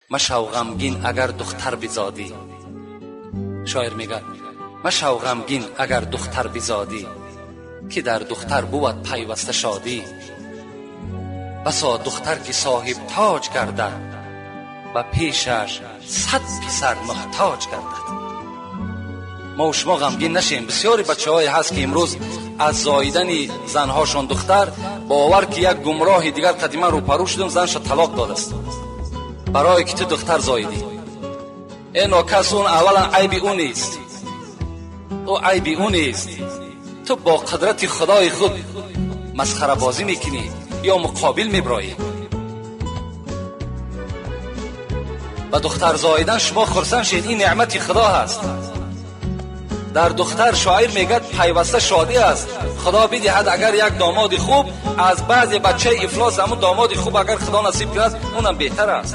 Машав ғамгин, агар духтар бизодӣ. Шоир мегӯяд: машав ғамгин, агар духтар бизодӣ, ки дар духтар бувад пайваста шодӣ. Басо духтар, ки соҳиб тоҷ гардад, ба пешаш 100 писар муҳтоҷ гардад. Мо шумо ғамгин нашем. Бисёри бачаҳое ҳаст, ки имрӯз аз зоидани занҳошон духтар, бовар ки як гумроҳи дигар қадиман рӯпарӯ шудам, занша талоқ додааст, барое ки ту духтар зоидӣ. Э нокас, он аввалан айби ӯ нест, ӯ айби ӯ нест. Ту бо қудрати худои худ масхарабозӣ мекунӣ ё муқобил меброӣ. Ба духтар зоидан шумо хурсанд шед, ин неъмати худо ҳаст. Дар духтар, шоир мегӯяд, пайваста шодӣ аст. Худо бидиҳад агар як домоди хуб, аз баъзе бачаи ифлос ҳамун домоди хуб агар худо насиб кунад, унам беҳтар аст.